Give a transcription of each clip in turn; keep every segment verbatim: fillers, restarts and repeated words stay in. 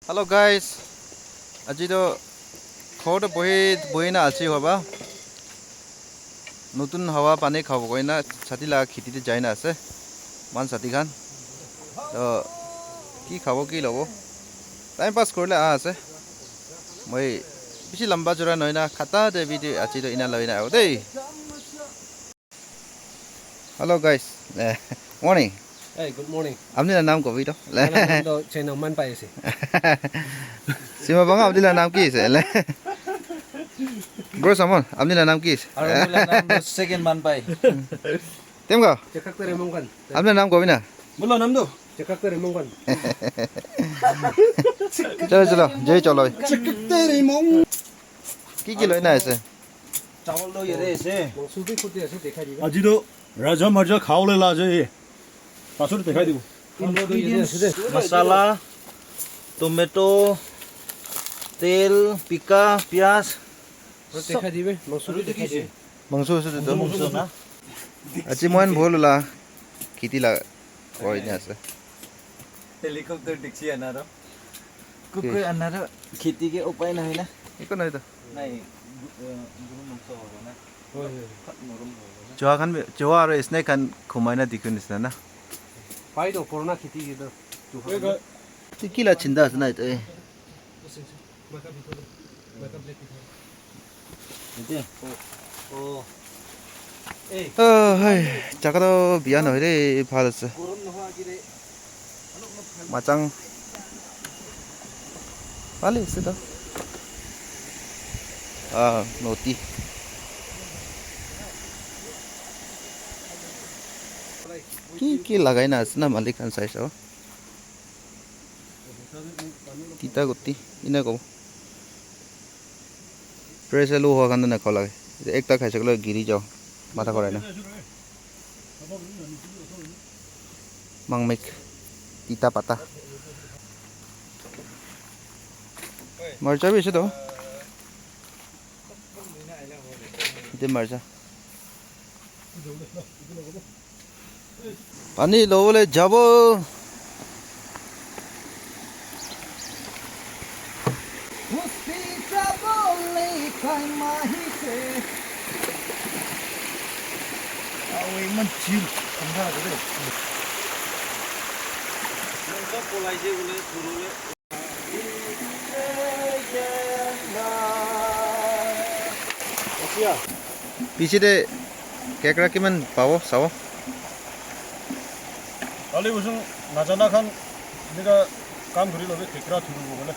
Hello guys, aji to ghor to bohi bohi na achi hoba. Notun hawa pani khabo koi na chati la kheti te jai na ase. Man sati khan. To ki khabo ki lobo. Time pass korile aha ase. Moi bishi lamba jora nohoi na khata te video achi to ina loi na aho dei. Hello guys. Eh, morning. Hey, good morning. Apni la naam kobi to? Main naam to Chennai man pai ase. Sima banga apni la naam ki ase? Bro Samon, apni la naam ki ase? Aru moi la naam to second man pai. Temka? Chekak tere mongkan. Apni la naam kobi na? Moi la naam to? Chekak tere mongkan. Chalo chalo, jai chalo. Chekak tere mong. Ki ki loi na ase? Chawal to yate ase. Mangso bi khoti ase, dekhai dibi. Aji to raja marja khawole la ase. Pasor dekhai dibo. Ingredients. Masala, tomato, tel, pika, pyaj. Aru dekhai dibi, mangso bi dekhai dibi. Mangso ase to. Mangso na. Aji moihan bhol la kheti la koi na ase. Helicopter dikhi anaro. Kukui anaro kheti ke upai nahi na. Eko nahi to. Nai, gu-, eh, guru mangso hobo na. Hoi, hoi. Khat morom hobo na. Chowa khan bi, chowa aru snake khan khumai na dikhi nisna na. Pai to purana kheti ke to. Ki ki la chinta ase na etu, eh? Ete? Oh. Oh. Eh. Oh, hai. Jaga to biya nohoi de, bhal ase. Machang. Bhal ase to. Ah, noti. Ki ki lagai na ase na malik khan sai sabo. Tita guti, ina kobo. Fresh alu hua khan na kholage. Ekta khai sakle giri jao. Matha korai na. Mangmik. Tita pata. Marcha bi ase to. Ite marcha. Pani lobole jabo. Gusti jabole time ahise. Awe, iman chill, thanda ase de. Iman sob polai je bole, thurule. Piche te kekra kiman pabo sabo. Kali usung najana khan enika kam kuri lobe kekra thuru bole.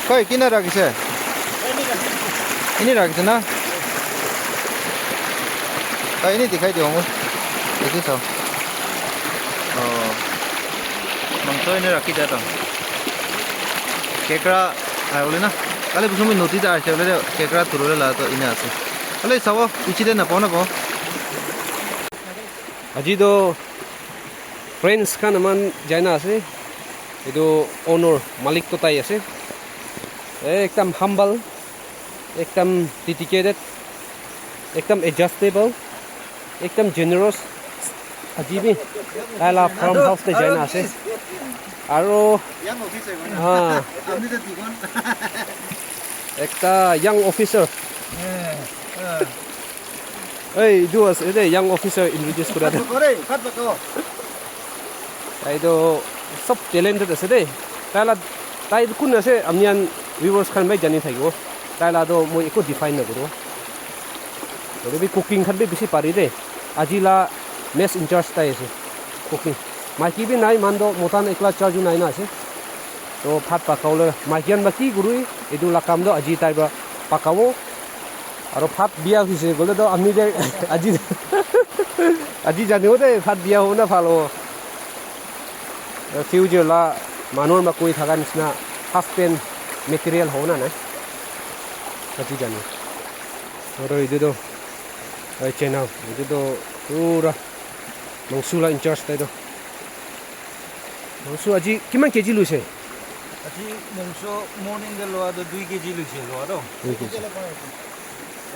Koi, kina rakise? Ini rakise na? Koi, ini dikhai diyo mo. Dekhi sao. Oh. Mangso ini rakhi diya to. Kekra, ai, bole na. Kali busumi noti ta ase, bole kekra thurule la to ina ase. Kali sabo, ichi de na pona ko. Aji to Friends khan eman jaina ase. Etu owner malik to tai ase. Ekdam humble, ekdam dedicated, ekdam adjustable, ekdam generous. Aji bi tai la farm house te jaina ase. Aro young officer. Ah. Apni to dikon. Ekta young officer. Eh, eh. Hey, etu ase de, young officer introduce kura de. Kore, khat bako. Tai to sob talented ase de. Tai la, tai kun ase, apni khan viewers khan bi jani thakibo. Tai la to moi eko define na kuru. Hoile bi cooking khan bi bishi pare de. Aji la mess in charge tai ase. Cooking. Maiki bi nai, man to motan ekla charjun nai na ase. To bhat pakabole maiki khan ba ki kurui, etu la kam to aji tai para pakabo. Aro bhat biya hoise koile to ami de aji, aji janibo de bhat biya hobo na bhal hobo. Future la manu khan ba koi thaka nishina half pant material hobo na nai. Aji janibo. Aro etu to, ai channel, etu to pura mangso la in charge tai to. Mangso aji kiman K G loise? Aji mangso morning te loa to dui K G loise loa to. Dui K G.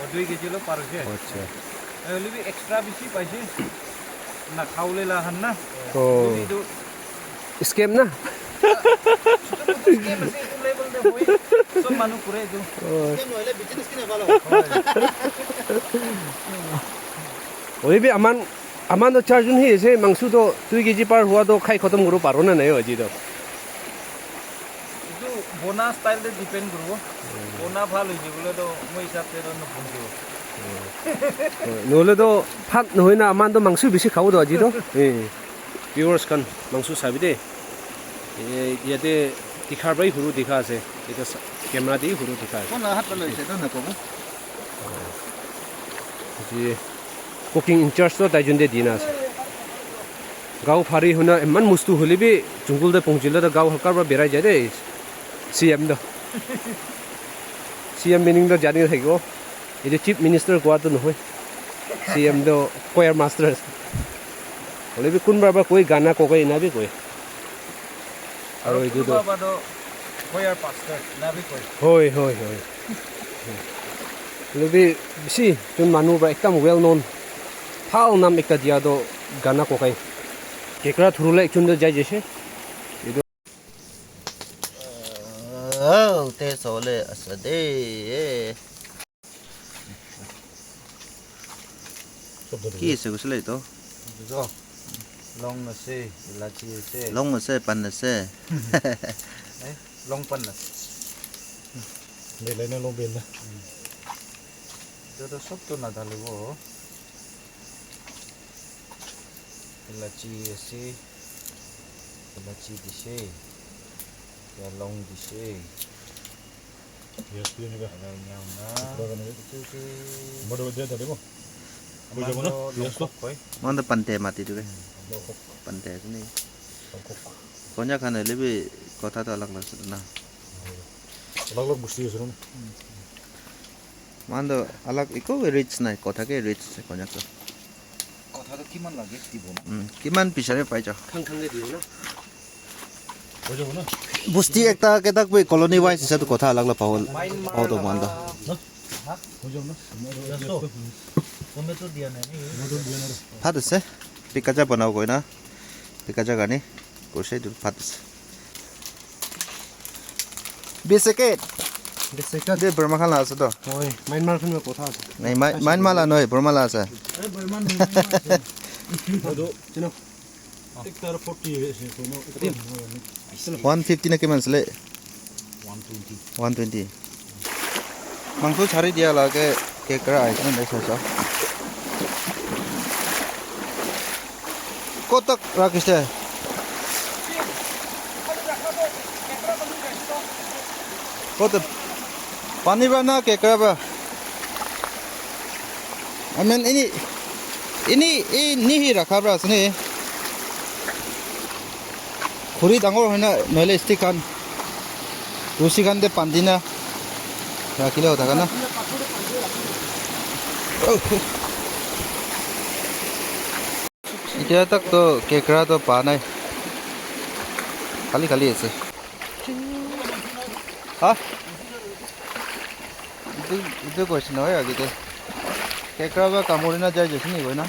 Oh, dui K G lo par hoise. Acha. Eh, hoile bi extra bishi paise. Na khaule la han na. Oh. Etu scam na? Scam ase, etu level te hoi. Sob manu kure etu. Oh. Scam nohole business kina bhalo. Hoile bi aman, aman to charjun hi ase, mangsu to tui kg par hua to khai khotom kuro paro na nai aji to. Etu bona style te depend kuribo. Bona bhal hoise bole to moi hisab te to nobunjibo. Nohole to bhat nohoi na, aman to mangso bisi khabo to aji to. Eh, viewers khan, mangso sabi de. Eh, yate dikhar pai huru dikha ase. Eta sa-, camera te huru dikha ase. Kona hat loise to nakobo. Ji cooking in charge to tai jun de dina ase. Gao phari huna eman mustu hole bi jungle te pongchile to gao hakar ba berai jai de. C M to. C M meaning to jani thakibo. Etu chief minister koa to nohoi. C M to choir master. Hole bi kunba ba koi gana kokai ena bi koi. Aru etu to kunuba ba to choir pastor ena bi koi. Hoi, hoi, hoi. Hole bi bisi jun manu ba ekdam well known. Bhal nam ekta dia to gana kokai. Kekra thuru la ekjun to jai jaise. Oh, te sole ase de. Ki ase koisile etu? Etu long ase, elachi ase. Long ase, pan ase. Eh, long pan ase. Belai na long bel na. Etu to sob to nadalibo. Elachi ase, elachi dise, ya long dise. Yes, yes, yes. Aru enia hoina, etu ke Bado dia tadi mo. Aman to longkok koi. Moikhan to pante mati tu ke. Pante ase ni. Konyak khan hoile bi kotha to alag alag ase na. Alag alag bosti ase na. Moikhan to alag eko rich nai, kotha ke rich ase Konyak to. Kotha to kiman lage dibo na? Mm, kiman bisare pai ja. Khang khang ke dibo na. Bosti ekta ke tak bhi colony wise hisab to kotha alag alag pao, pao to moikhan to. Bhat ase. Pikacha banao koi na. Pikacha gani. Koise etu bhat ase. Biscuit. Biscuit. De Burma khan la ase to. Oi, Myanmar khan la kotha ase. Nai, Mya-, Myanmar la nohoi, Burma la ase. Chino. Ekta forty ase, kono. One fifty na kiman ase le? One twenty. One twenty. Mangso chari dia la ke kekra ase na, nahi sa. Kotak rakise? Kotak pani ba na kekra ba? I mean, ini, ini, ini hi rakha ba ase ni? Khuri dangor hoina, nohole stick khan, rusi khan de bandi na rakhile hota kana. Itya tak to kekra to pa nai. Khali khali ase. Ha? Etu, etu koise nohoi agete. Kekra ba kamuri na jai jaise ni koi na.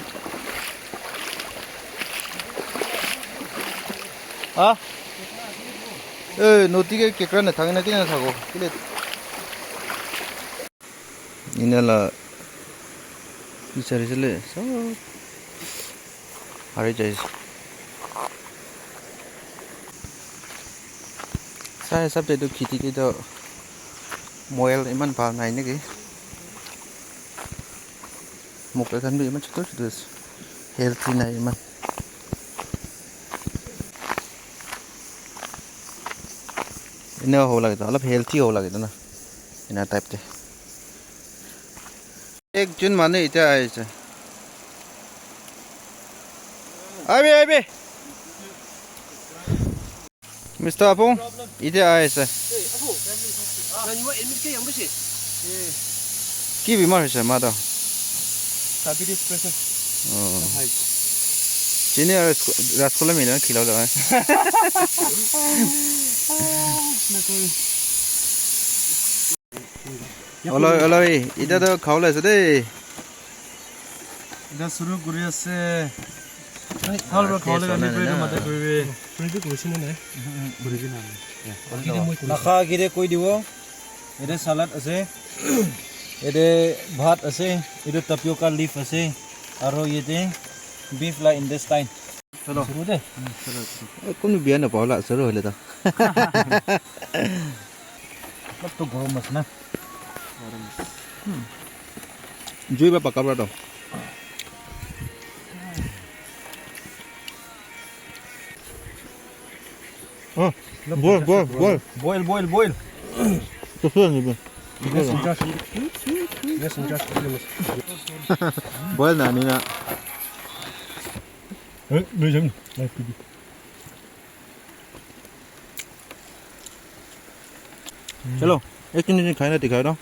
Ha? Eh, noti ke kekra na thang na kina thako. Kile. Ina la bichari sile sob hari jai. Sa hisab te tu kheti te tu moil iman bhal nai naki. Mokta khan bi iman chutu chutu ase. Healthy nai iman. Ena hobo lage toh, olop healthy hobo lage toh na. Ena type te. Ekjon manu etiya ahi ase. Aibi, aibi. Mister Apong, etiya ahi ase. Ki bimar hoise ma toh? Diabetes pressure. Oh. Hai. Chini aru rasgu-, rasgulla mila na khilao laga. Oloi, oloi, etiya toh khabole ase de. Etiya suru kuri ase. Hal bro, khawle karne pray tu mata kuribi. Pray tu kurishi na nai? Nakha kide koi dibo. Ede salad ase. Ede bhat ase. Ede tapioca leaf ase. Aro yede beef la intestine. Chalo. Suru de. Kono biya na paula suru hole ta. Olop to gorom ase na. Jui ba paka pra to. Oh, boil, boil, boil. Boil, boil, boil. To suru ni ba. Yes, in charge. Yes, in charge. Boil na ni na. Eh, ni jam. Chalo, ek din din khai na dikhai do.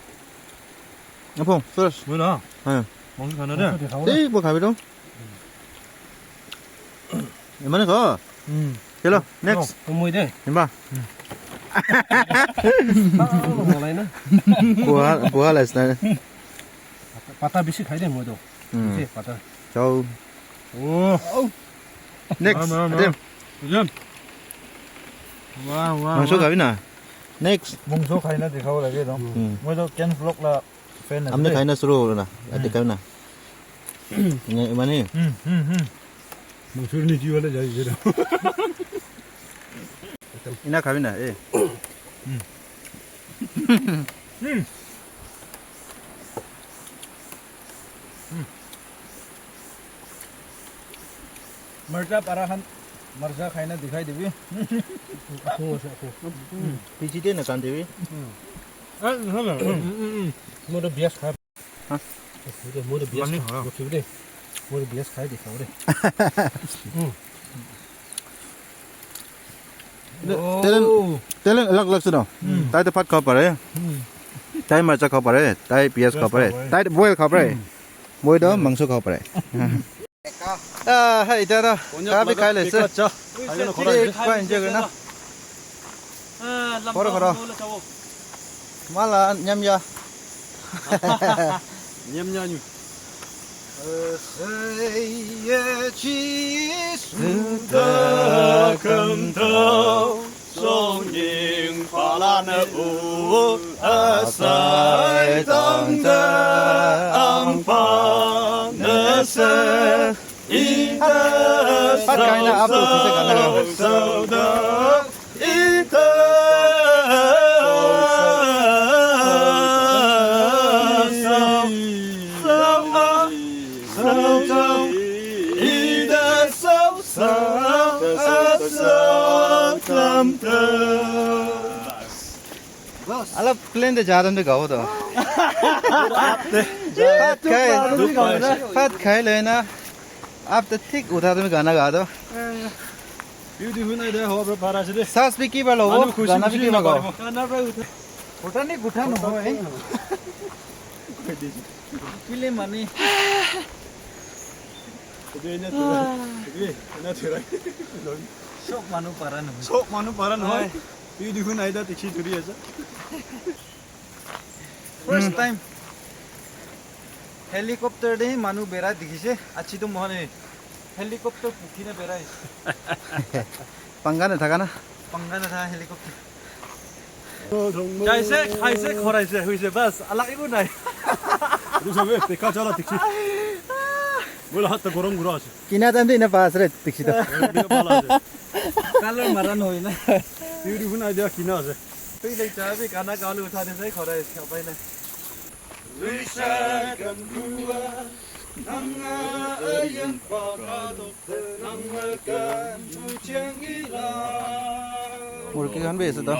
Apo, first. Bola. Ha. Mangso khana de. Ei, bo khabi do. Emane kha. Hmm. Chalo, next. Oh, moi de. Imba. Molai na. Buha, buha la isna. Pata, pata bisi khai de moi do. Hmm. Bisi pata. Chao. Oh. Next. Wow, wow, wow. Atem. Jam. Wow, wow. Mangso khabi na? Next. Mangso khai na dikhabo lage to. Hmm. Moi to Ken vlog la fan ase. Amne khai na suru holo na. Ate khai na. Ne, mane. Hmm, hmm, hmm. Mangso ni jiwa le jai jai. Ina khabi na, eh. Hmm. Hmm. Marcha para khan, marcha khai na dikhai dibi. Ako ase, ako. Pichite na kan dibi. Ah, no, no. Mo to bias kha. Ha? Mo to bias kha. Mo to bias khai dikhao de. Talent, talent alag alag se no. Tai to bhat khabo pare. Tai marcha khabo pare. Tai piyaj khabo pare. Tai boil khabo pare. Moi to mangso khabo pare. Ah, hai, ita to. Kabi khai le se. Enjoy kore na. Khoro, khoro. Mala nyam ya. Nyam nya nyu. Asaya chi suda kamtao, songin palana u asai tangta angpa nese. Pat kaina up to sise gana ga. Alap plane de ja rahe hain, gao to. Phat khai, phat khai lena. Aap to thik udhar mein gana ga do. Beautiful night hai, ho, bro, para se de. Saas bhi ki bhal ho, gana bhi ki bhal ho. Gana bhi udhar. Hota nahi, gutha nahi. Kile mani. Sok manu para nahi. Sok manu para nahi. Beautiful night hai, tikhi thori ase. First time helicopter de manu berai dikhise. Achi to mohane helicopter pukhi na berai. Panga na thaka na. Panga na thaka helicopter. Jaise, khaise, khoraise, huise, bas, alag eku nai. Etu sabe, tekha chala dikhi. Bola hat ta gorom gura ase. Kina time te ina pa ase re, dikhi ta. Color mara nohoi na. Beautiful idea kina ase. Tui le chabi kana galu utha de sai khoraise, upai nai. Murgi khan bi ase to.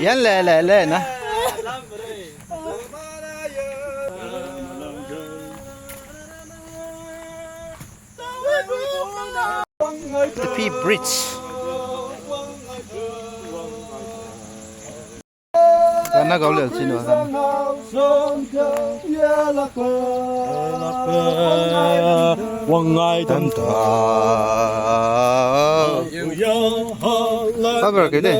Yan le le le na. Tepi Bridge. Gana gao le chino. Wangai tam ta. Habar ke de.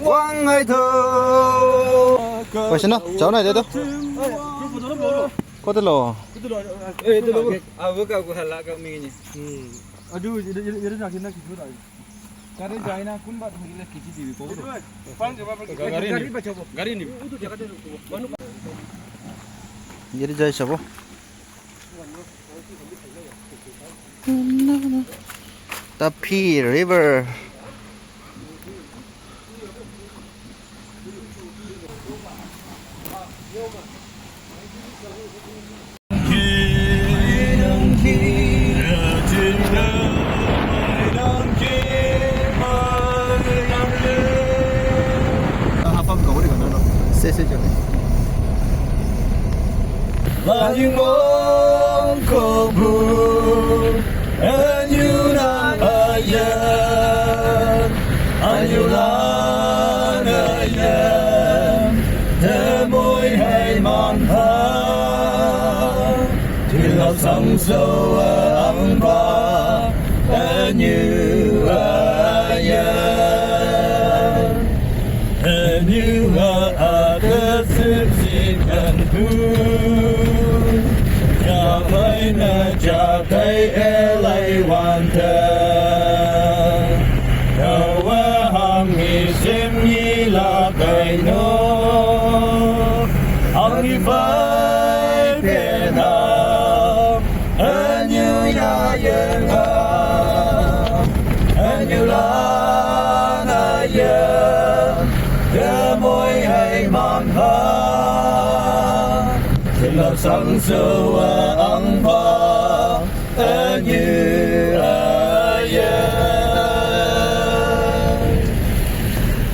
Wangai tam. Paisa na? Jao na, etu. Kote lo? Yate jai sabo. Tapi River.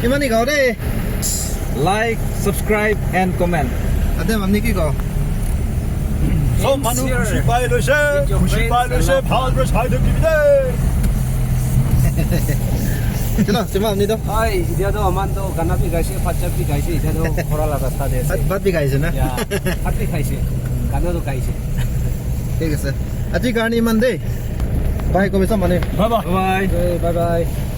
Imani gao de. Like, subscribe and comment. Ate mamni ki ko? Sob manu khushi pai loise, khushi pai loise, bhal dress khai thaki de. Chalo, chuma mamni to. Oi, etia to aman to gana bi gaise, bhat chat bi gaise, etia to ghor la rasta de ase. Bhat, bhat bi gaise na? Ya, bhat bi khaise, gana to gaise. Thik ase. Aji karne iman de. Bye, komi sa mane. Bye bye. Bye bye. Bye bye.